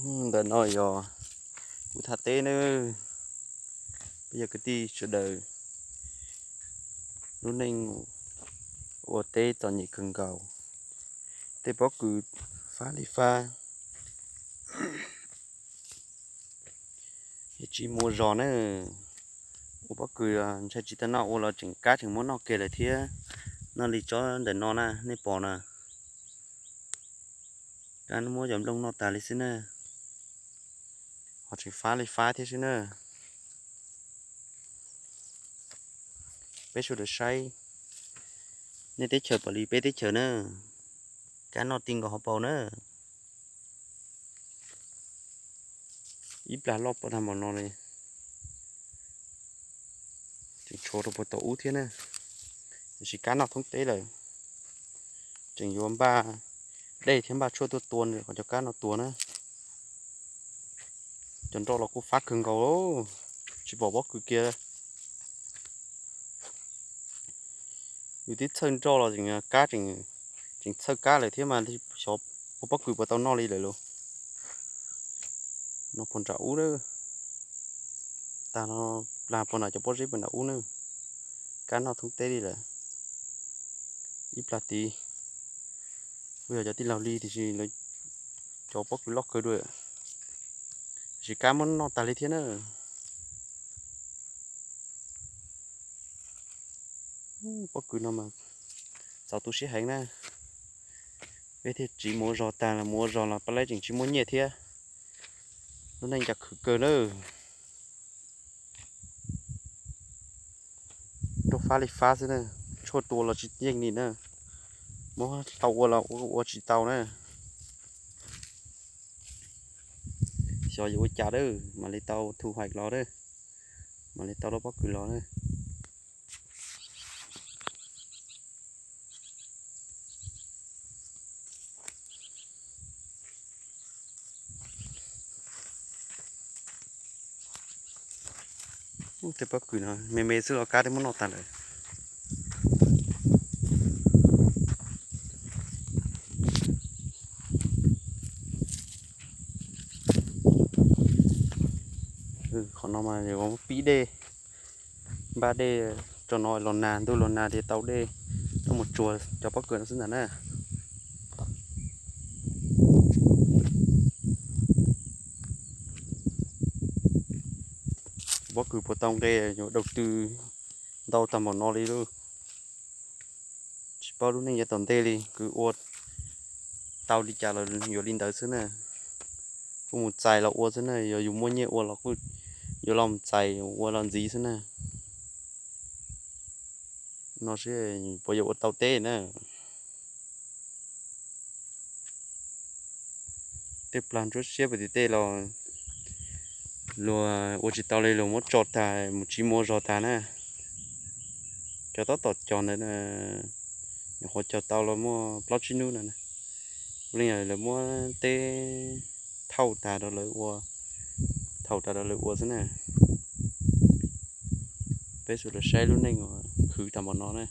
Ntawm no yog kuv thaj teb nawb. Peb yog kwv tij sawv daws, lub neej ua teb txom nyem kawg nkaus. Tej pob kws fab li fab, tsis muaj zog na. Ua pob kws ntshai tsis tau noj, ua los tseem kab tseem muab noj kiag lawm thiab. Noj li tsob ntawm no na, nej pom na, kab muab cov nplooj noj tas li xwb na. Ho tseem fab li fab thiab xwb na. Peb sawv daws saib, nej teb chaws puas li peb teb chaws na. Kab noj ti nkaus hauv paus na. Ib plag loj puas tag npaum no li, tseem tshuav rau puag tom ub thiab na. Tiam sis kab noj thoob teb lawm, tseem yuav npaj dej thiab npaj tshuaj tuaj tua qhov cov kab no tua na. Cov nroj los kuj fab kawg nkaus, tsis pom pob kws kiag. Yus twb txhawj nroj los kab, tseem txhawj kab lawm thiab mas xyov ua pob kws puas tau noj li lawm lauj. No puag nram ub, tag no plag puag nram cov pob zeb puag nram ub na. Kab noj thoob teb li lawm. Ib plag tid kuj yog cov tij laug li tiam sis lawv cov pob kws loj kawg dua, tiam sis kab muab noj tas li thiab na. Pob kws no mas txaus tu siab heev na. Peb thiaj tsiv mus ua zog tag los mus ua zog los pab laib tseem tsis muaj nyiaj thiab. Lub neej cas khwv kawg na. Nroj fab li fab xwb na, tshuaj tua los tsis yeej li na. Muab tau ua los ua tsis tau na. Xyov yuav ua cas lawm mam li tau thu hoạch los lawm, mam li tau lub pob kws los na. Tej pob kws no me me xwb los kab twb muab noj tag lawm. Qhov no mas yuav pib dej, npaj dej tso no los nag, ntuj los nag ces tau dej coj mus tsuag cov pob kws no xwb ntag na. Pob kws puas tau nqe, yuav đầu tư ntau tag npaum no li lauj. Tsis paub lub neej yav tom ntej li, kwv ua tau li cas los yuav li ntawd xwb na. Kuj mus txais los ua xwb na, yog yus muaj nyiaj ua los kuj yuav los mus txais ua los ntxiv xwb na. No seb puas yuav ua tau teb na. Tej plag ntsuab siab puag tim tej los luag ua tsis tau li, luag muab tso tag mus tsiv mus ua zog tag na. Cov tab tom cog ntawd, nyuam qhuav cog tau los muaj plaub tsib hnub no. Ua li lawv muab teb thauj tas rau lawv ua, thauj tas rau lawv ua xwb na. Peb sawv daws saib lub neej uas khwv tag npaum no na.